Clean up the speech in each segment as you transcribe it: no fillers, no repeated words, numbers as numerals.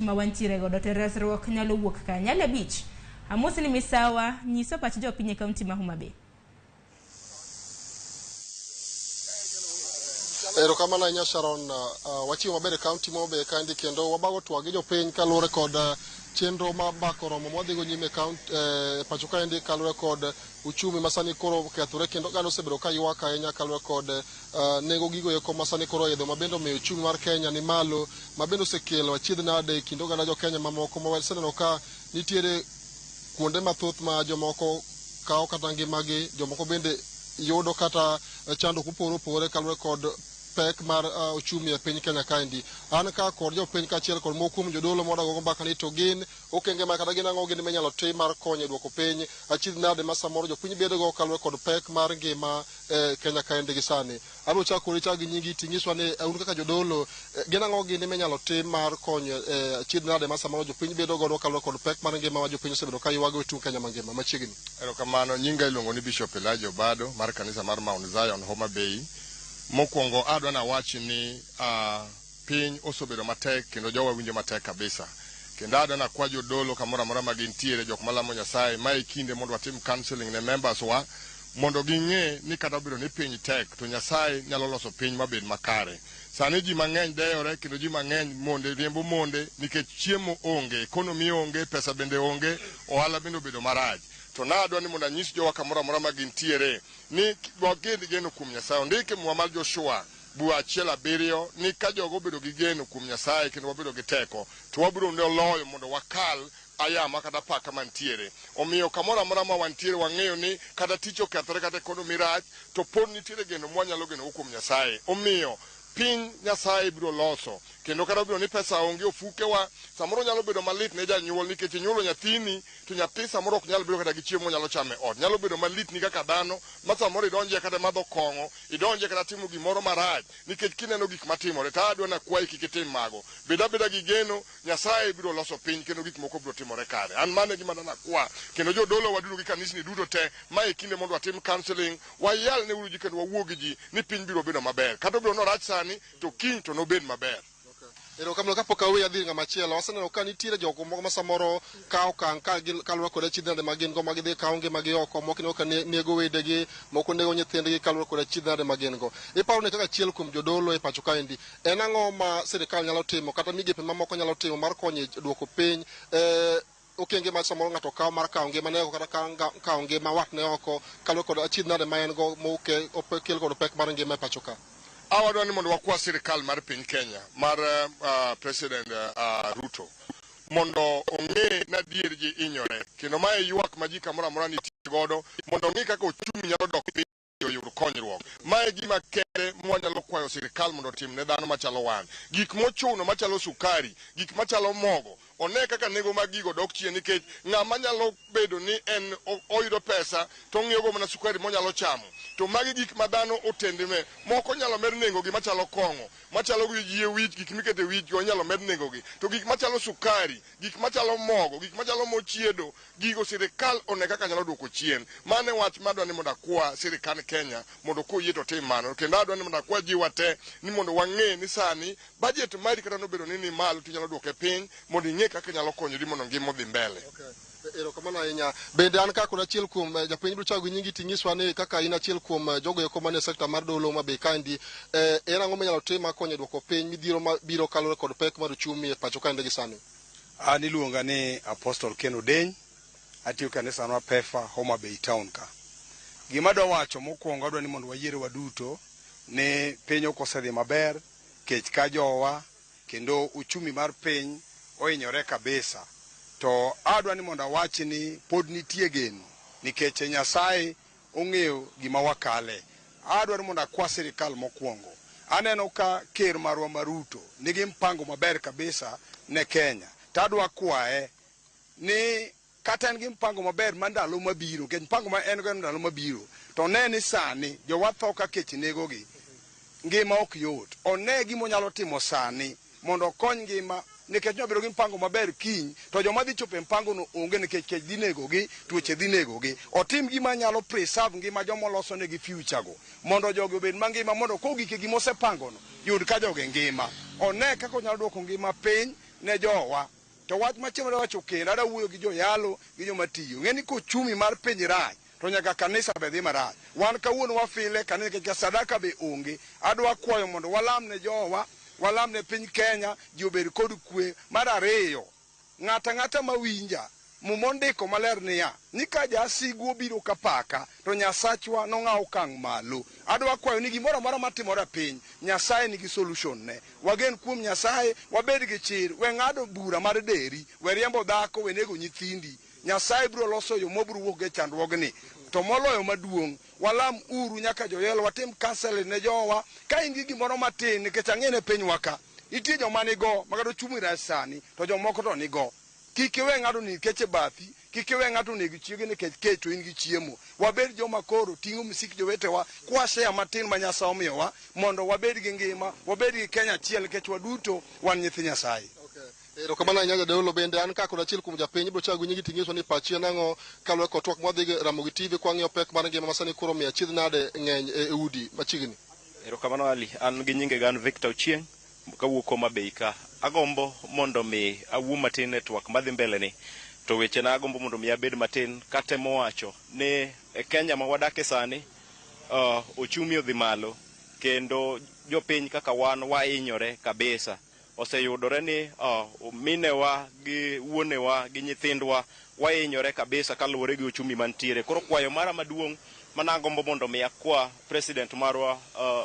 Ma wantiere godo to resruok nyalo wuok ka Nyali 5. Amosi ni misawa, nyiso pach jopiny e kaunti ma Homa Bay. Erokamano ahinya Sharon. Wachiwo maber e kaunti ma Homa Bay kaendi kendo wabago twak gi jopiny kaluwore kod chenro mar bako romo mwadhigo nyime e kaunti e pacho kaendi kaluwore kod uchumi ma sani koro okethore kendo oganda osebedo ka ywak ahinya kaluwore kod nengo gigo eko ma sani koro oidho ma bende omiyo uchumi mar Kenya ni malo ma bende osekelo achiedh nade e kind oganda jo Kenya mamoko ma waseneno ka nitiere kuonde mathoth ma jomoko kawo kata ngimagi, jomoko bende yudo kata chandruok mopogore opogore kaluwore kod pek mar uchumi e piny Kenya kaendi. An ka kod jopiny kaachiel kod moko kuom jodolo mwadagogo mbaka ni to gin okenge ma kata gin ang'o gin minyalo tim mar konyo e duoko piny achiedh nade ma samoro jopiny bedogo kaluwore kod pek mar ngima e Kenya kaendi gi sani. Abiro chako kodi chak gi nyingi ting'iswa ni un kaka jodolo gin ang'o gini minyalo tim mar konyo e achiedh nade ma samoro jopiny bedo godo kaluwore kod pek mar ngima ma jopiny osebedo ka ywago e tung Kenya mangima machiegni. Erokamano, nyinga iluongo ni Bishop Elijah Obado mar kanisa mar Mount Zion Homa Bay. Mokwongo adwa nawachi ni piny osebedo matek kendo jowa winjo matek kabisa. Kendo adwa nakwa jodolo kamoro amora ma gintiere, jok malamo Nyasaye, ma e kinde mondo watim counseling ne members wa mondo ging'e ni kata obedo ni piny tek to Nyasaye nyalo loso piny mabed makare. Sani ji mang'eny deyore kendo ji mang'eny monde riembo monde nikech chiemo onge, economy onge, pesa bende onge, ohala bende obedo marach. To nadwa ni mondo anyis jowa kamoro amora ma gintiere ni wagen geno kuom Nyasaye. Ondike Muma mar Joshua bura 1:7 ni ka jogo obedo gi geno kuom Nyasaye kendo wabedo gi teko to wabiro loyo mondo wakal ayama kata apaka mantiere. Omiyo kamoro amora ma wantiere wang'eyo ni kata tich okethore kata economy rach to pod nitiere geno mwanyalo genogo kuom Nyasaye. Omiyo piny Nyasaye biro loso kendo kata obedo ni pesa onge ofukewa samoro nyalo bedo malit ne janyuol nikech inyuolo nyathini to nyathi samoro ok nyal bedo kata gi chiemo monyalo chamo e ot. Nyalo bedo malit ni kaka dhano ma samoro idonje kata madho kong'o, idonje kata timo gimoro marach nikech kineno gik matimore to adwa nakwayi kik itim mago. Bed abeda gi geno Nyasaye biro loso piny kendo gik moko biro timore kare. An mano e gima nakwa kendo jodolo waduto gi kanisni duto te ma e kinde mondo watim counseling, wayal ne uru ji kendo wawuo gi ji ni piny biro bedo maber. Kata obedo ni orach sani to kiny to nobed maber. Erokamano kapok aweyi adhi ng'ama chielo, waseneno ka nitiere jogo moko ma samoro kawo okang' ka kaluwore kod achiedh nade ma gin go ma gidhi kawo ngimagi oko, moko ineno ka nego wedegi, moko nego nyithindgi kaluwore kod achiedh nade ma gin go. Iparo ni kaka achiel kuom jodolo e pacho kaendi, en ang'o ma sirikal nyalo timo kata migepe mamoko nyalo timo mar konyo e duoko piny okenge ma samoro ng'ato kawo mar kawo ngimane oko kata kawo ngima watne oko kaluwore kod achiedh nade ma en go mokel kod pek mar ngima e pacho ka? Awadwa ni mondo wakwa sirikal mar piny Kenya mar President Ruto mondo ong'e ni adier ji hinyore kendo mae ywak ma ji kamoro amora nitie godo mondo ong'i kaka ochumi nyalo dok piny oyud konyruok. Mae gima kende mwanyalo kwayo sirikal mondo otim ne dhano machalo wan. Gik mochuno machalo sukari, gik machalo mogo, one kaka nengo mag gigo dok chien nikech ng'ama nyalo bedo ni en oyudo pesa to ong'iewo mana sukari monyalo chamo. To magi gik ma dhano otendne, moko nyalo med nengo gi machalo kong'o, machalo yie wich, gik mikete wich go inyalo med nengo gi. To gik machalo sukari, gik machalo mogo, gik machalo mo chiedo, gigo sirikal one kaka nyalo duoko chien. Mano e wach madwa ni mondo akwa sirikand Kenya mondo koyie to otim mano. Kendo adwa ni mondo akwa jiwa te ni mondo wang'e ni sani budget mari kata nobedo ni ni malo to inyalo duoke piny mondo ing'e kaka inyalo konyori mondo ngima odhi mbele. Okay. Erokamano ahinya. Bende an ka kod achiel kuom japenj biro chako gi nyingi ting'iswa ni kaka in achiel kuom jogo eko manie sekta mar dolo Homa Bay kaendi, en ang'o minyalo tim mar konyo e duoko piny midhiero mabiro kaluwore kod pek mar uchumi e pacho kaendi gi sani? An iluonga ni Apostle Ken Odeny, atiyo kanisa mar Pefa Homa Bay town ka. Gima adwa wacho mokwongo adwa ni mondo wayiere waduto ni piny ok osedhi maber, kech ka jowa kendo uchumi mar piny ohinyore kabisa. To adwa ni mondo awach ni pod nitie geno nikech Nyasaye ong'eyo gima wakale. Adwa ni mondo akwa sirikal mokwongo. Aneno ka ker marwa ma Ruto nigi mpango maber kabisa ne Kenya. To adwa kwaye ni kata en gi mpango maber ma ndalo mabiro, nikech mpango ma en go en ndalo mabiro, to one ni sani jowa tho ka kech negogi, ngima ok yot. One gima onyalo timo sani mondo okony ngima nikech nobedo gi mpango maber kiny to joma dhi chopo e mpango no onge nikech kech dhi negogi, tuoche dhi negogi. Otim gima nyalo preserve ngima joma oloso negi future go mondo jogi obed mangima mondo kogik e gima osepango no yud ka jogi ngima. One kaka onyalo duoko ngima piny. ne jowa. To wach machielo wacho kendo adwa wuoyo gi joyalo gi joma tiyo. Ng'e ni kochumi mar piny rach to nyaka kanisa be dhi marach. Wan kawuono wafile kanisa nikech sadaka be onge. Adwa kwayo mondo walam ne jowa, walam ne piny Kenya, ji obed kod kwe. Mar ariyo, ng'ato ang'ata mawinja, Muma ondiko maler niya, ni ka jasigu obiro ka paka, to Nyasachwa nong'aw okang' malo. Adwa kwayo ni gimoro amora matimore e piny, Nyasaye nigi solution ne. Wagen kuom Nyasaye, wabed gi chir, we ng'ado bura mar deri, we riembo dhako, we nego nyithindi. Nyasaye biro loso yo mwabiro wuok go e chandruogni. To moloyo maduong', walam uru nyaka joyelo, watim counseling ne jowa. Ka in gi gimoro matin, nikech ang'e ne pinywa ka, nitie joma nigo, ma kata ochumi rach sani, to jomoko to nigo. Kik iwe ng'ato ni kech e bathi, kik iwe ng'ato neg chiege nikech kech to in gi chiemo. Wabed joma koro ting'o misik jowetewa, kwashare matin ma Nyasaye omiyowa, mondo wabed gi ngima, wabed gi Kenya achiel nikech waduto wan nyithi Nyasaye. Okay. Erokamano ahinya jadolo bende an ka kod achiel kuom japiny ibiro chako gi nyingi ting'iso ni pachi en ang'o kaluwore kod twak mwadhi Ramogi TV kwang'iyo pek mar ngima masani koro miyo achiedh nade ng'eny e udi machiegni. Erokamano Ali, an gi nyinge gan Victor Ochieng' kawuok Homa Bay ka. Agombo mondo mi awuo matin e twak madhi mbele ni. To wechena agombo mondo mi abed matin katemo wacho ni e Kenya ma wadake sani ochumi odhi malo kendo jopiny kaka wan wahinyore kabisa. Oseyudore ni minewa gi wuonewa gi nyithindwa wahinyore kabisa kaluwore gi ochumi mantiere. Koro kwayo mara maduong' managombo mondo mi akwa president marwa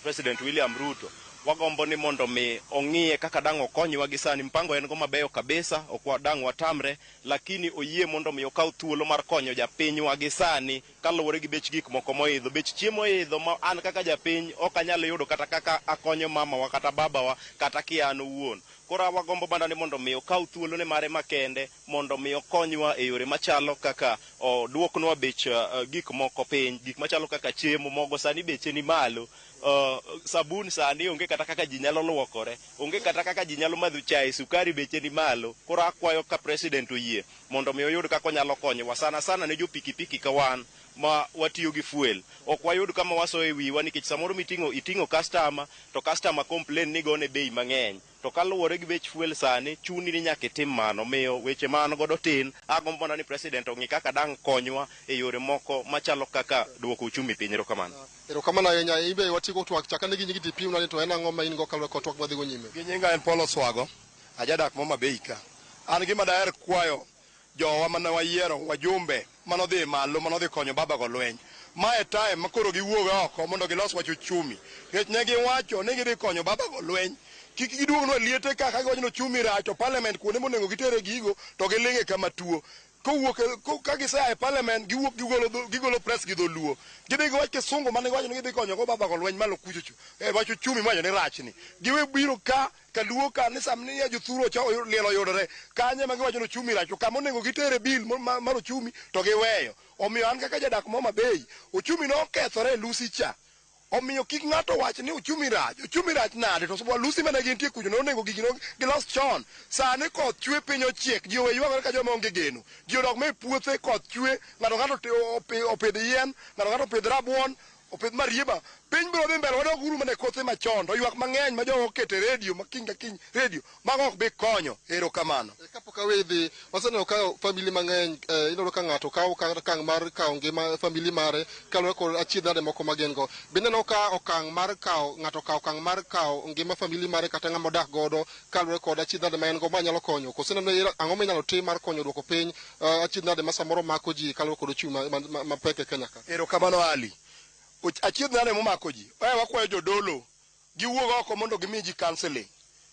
President William Ruto, wagombo ni mondo mi ong'iye kaka dang' okonywa gi sani. Mpango en go mabeyo kabisa, ok dang' watamre, lakini oyie mondo mi okaw thuolo mar konyo japinywa gi sani kaluwore gi bech gik moko moidho. Bech chiemo oidho ma an kaka japiny ok anyal yudo kata kaka akonyo mamawa kata babawa kata ki an owuon. Koro wagombo mana ni mondo mi okaw thuolo ne mare makende mondo mi okonywa e yore machalo kaka oduoknwa bech gik moko piny, gik machalo kaka chiemo, mogo sani beche ni malo. Sabun sani onge kata kaka ji nyalo luokore, onge kata kaka ji nyalo madho chae, sukari beche ni malo. Koro akwayo ka president oyie mondo mi oyud kaka onyalo konyowa, sana sana ne jo pikipiki ka wan ma watiyo gi fuel. Ok wayud kama wasoyo e wiwa nikech samoro miting'o iting'o customer to customer complain ni gone bei mang'eny. To kaluwore gi bech fuel sani, chuni ni nyaka itim mano. Omiyo weche ma an godo tin, agombo mana ni president ong'i kaka dang' konywa e yore moko machalo kaka duoko uchumi piny. Erokamano. Erokamano ahinya. In be watieko twak chaka ne gi nyingi tipimna ni to en ang'o ma in go kaluwore kod twak madhi go nyime. Gi nyinga en Paul Oswago, ajadak Homa Bay ka. An gima daher kwayo jowa mane wayiero wajumbe manodhi malo manodhi konyo baba go lweny. Mae time ma koro giwuog oko mondo gilos wach uchumi. Nikech ne giwacho ni gidhi konyo baba go lweny. Kik giduognwa liete ka ka giwacho ni ochumi rach to parliament kuonde monego gitere gigo to giling'e kama tuo. Kowuok ka gisea e parliament giwuok gigolo press gi dholuo. Gidhi giwach kisungu mane giwacho ni gidhi konyo go baba go lweny malo kuchocho. E wach uchumi miwacho ni rach ni. Giwe biro ka kaluo ka ni samni ya jothuro cha liel oyudore. Kanye ma giwacho ni ochumi rach to kama onego gitere bill mar ochumi to giweyo. Omiyo an kaka jadak ma Homa Bay, ochumi nokethore e Lusi cha. Omiyo kik ng'ato wach ni uchumi rach. Uchumi rach nade? To Lusi mane gintie kucho nonego gigi gilos chon. Sani koth chwe piny ochiek, ji owe ywagore ka joma onge geno. Ji odok ma e puothe koth chwe, ng'ato ng'ato opidh yien, ng'ato ng'ato opidh rabuon, opidh marieba. Piny biro dhi mbele, wadog uru mana e kothe machon. To ywak mang'eny ma jogo oketo e redio, ma kiny ka kiny redio, mago ok bi konyo. Erokamano. Kapok awe dhi, waseneno ka family mang'eny, ineno ka ng'ato kawo okang' mar kawo ngima family mare kaluwore kod achiedh nade moko ma gin go. Bende ineno ka okang' mar kawo ng'ato okawo okang' mar kawo ngima family mare kata ng'ama odak godo kaluwore kod achiedh nade ma en go ma nyalo konyo. Koso ineno ang'o minyalo tim mar konyo duoko piny achiedh nade ma samoro mako ji kaluwore kod ochumi mapek e Kenya ka? Erokamano Ali. Achiedh nade momako ji? Wakwayo jodolo giwuog oko mondo gimi ji counseling.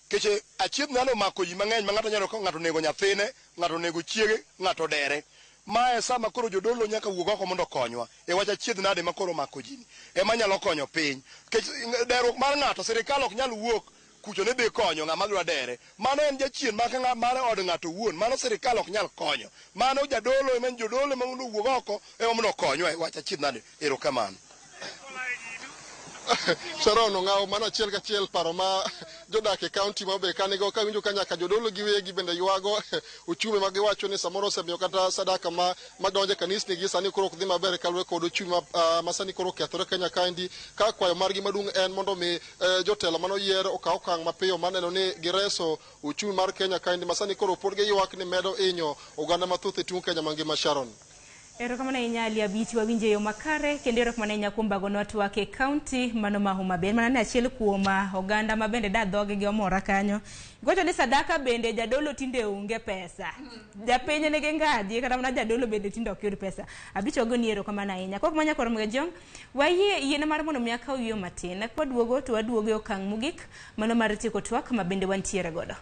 Keche achiedh nade omako ji mang'eny ma ng'ato nyalo ka ng'ato onego nyathine, ng'ato onego chiege, ng'ato dere. Mae sama koro jodolo nyaka wuog oko mondo okonywa e wach achiedh nade ma koro omako ji ni. Ema nyalo konyo piny. Kech derruok mar ng'ato sirikal ok nyal wuok kucho ni dhi konyo ng'ama dwa dere. Mano en jachien mar od ng'ato owuon. Mano sirikal ok nyal konyo. Mano jadolo ema jodolo ema mondo owuog oko ema mondo okonywa e wach achiedh nade. Erokamano. Sharon Ong'awo, mano achiel kachiel paro ma jodak e kaunti ma Homa Bay ka nigo, kawinjo ka nyaka jodolo giwegi bende ywago uchumi ma giwacho ni samoro osemiyo kata sadaka ma madonjo e kanisni gi sani koro ok dhi maber kaluwore kod uchumi ma sani koro okethore Kenya kaendi, ka kwayo margi maduong' en mondo mi jotelo manoyier okaw okang' mapiyo maneno ni gireso uchumi mar Kenya kaendi ma sani koro pod giywak ni medo hinyo oganda mathoth e tung Kenya mangima. Sharon. Erokamano ahinya, Ali Abich, wawinjo e yo makare kendo erokamano ahinya kuom bagonwa twak e kaunti mano ma Homa Bay. Mana ne achiel kuom oganda ma bende da dhoge gi omora kanyo. Gocho ni sadaka bende jadolo tinde onge pesa. Japiny nigi ngaji kata mana jadolo bende tinde ok yud pesa. Abich, wagoni erokamano ahinya. Kok manya koro Jong, wayie yiene mar mondo mi akaw yueyo matin. Kwaduogo to waduogo e okang' mogik mano mar tieko twak ma bende wantiere godo.